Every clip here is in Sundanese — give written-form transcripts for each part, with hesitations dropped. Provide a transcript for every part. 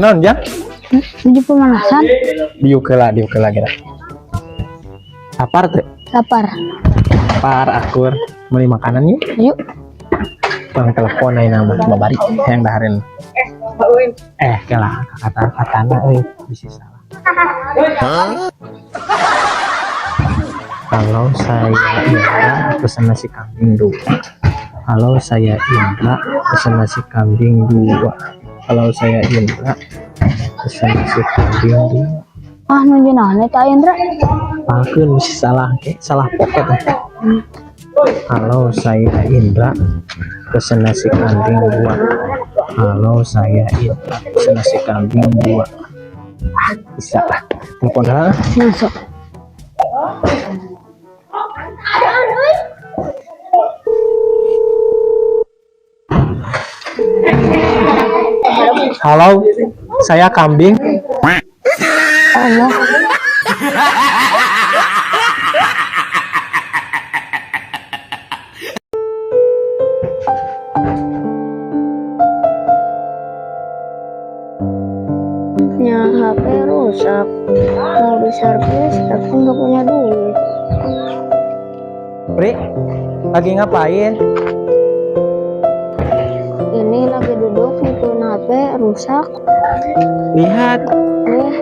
Naon, Jang? Nuju pemanasan. Diuk heula, diuk heula geura. Lapar teu? Lapar. Lapar akur. Beli makanan yuk. Yuk. Bang telepon ayeuna mah babari yang dahareun. Eh, kalah kata katana euy, bisa salah. Kalau saya Indra pesan nasi kambing dua. Kalau saya Indra pesan nasi kambing dua. Kalau saya Indra pesan nasi kambing dua. Ah, nuju naon eta Indra? Pakeun bisa salah ke, salah pocket. Kalau saya Indra pesan nasi kambing dua. Kalau saya Indra pesan nasi kambing dua. Bisa lah. Telepon lah. Masuk. Halo, saya kambing. Allah. Punya HP rusak, mau diservis tapi nggak punya duit. Pri, lagi ngapain? Ini lagi duduk mikirin HP rusak. Lihat, Eh,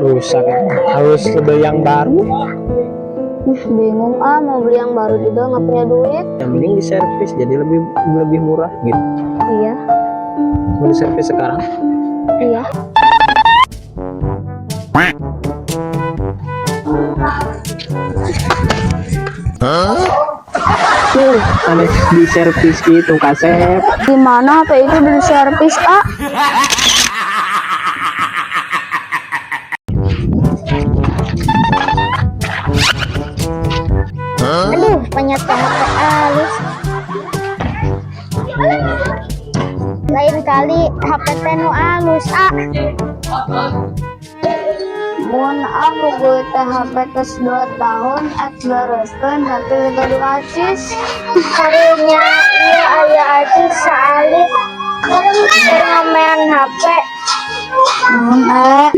rusak. Harus beli yang baru. Bingung ah, mau beli yang baru juga nggak punya duit. Yang penting di servis jadi lebih lebih murah gitu. Iya, Mau di servis sekarang? iya. Tuh, aneh di servis gitu kasep. Gimana HP itu dari servis ah? Aduh, penyet HP halus. Lain kali HP teh nu alus ah. Mun aku gue teh HP tes 2 tahun at bereskeun tapi gaduh acis. Karunya ieu aya acis saalit. Keur ngamean HP. Naon ah?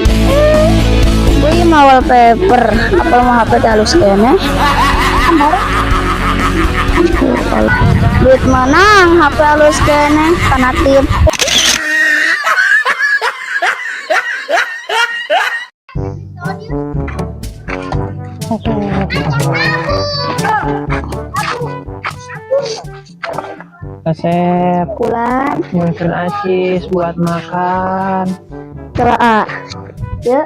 Gue mau wallpaper, apa mau HP teh halus keneh? Duit menang HP halus keneh kana tipu. Kasep, Pulang nyusun acis buat makan. coba ah. Ya,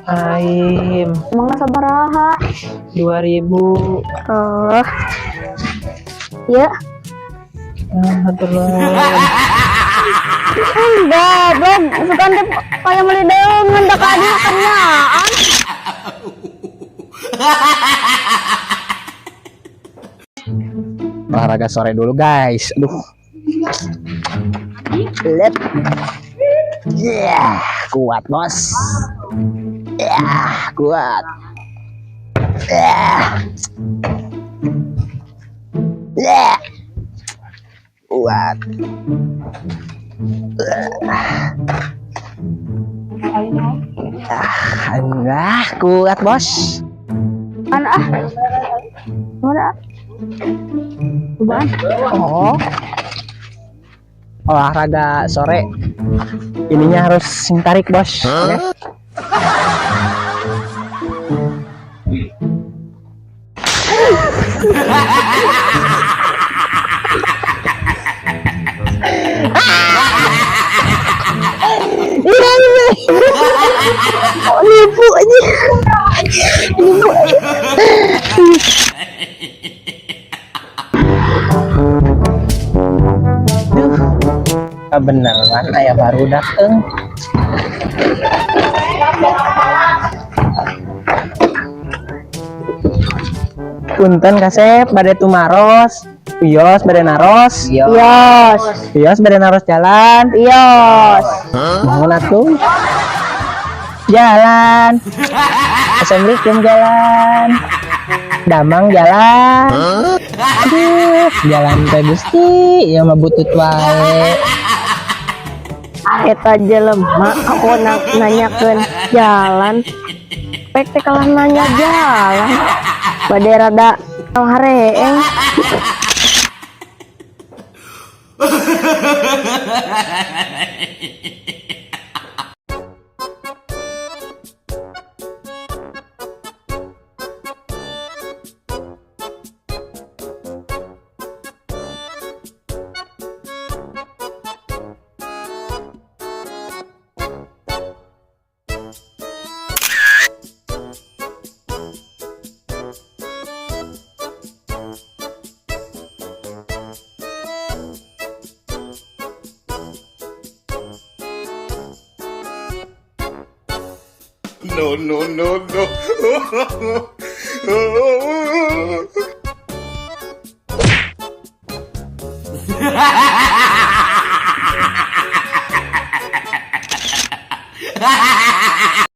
Aim, emangnya sabaraha? 2000. Oh. Ya. Ah, nuhun. Goblok, sukan teh kaya meuli deungeun da ka dieu kenyaan. Olahraga sore dulu guys. Aduh. Lep. Yeah, kuat bos. Ya, kuat. Yeah. Yeah. Kuat. Ah, enggak, kuat bos. Mana ah? Mana ah? Cobaan. Oh. Olahraga sore. Ininya harus sing tarik, bos. Oke. Oh, nipu aja. Nipu aja. Duh, kebenaran aya baru dateng. Punten kasep bade tumaros. Wios bade naros. Yos. Wios bade naros jalan. Yos. Mohon atuh. Jalan. Assalamualaikum jalan. Damang jalan. Aduh, jalan teh Gusti, ya mah butut wae. Eta jelema aku nanyakeun jalan. Pek teh kalah nanya jalan. Bade rada hareeng. No, no, no, no.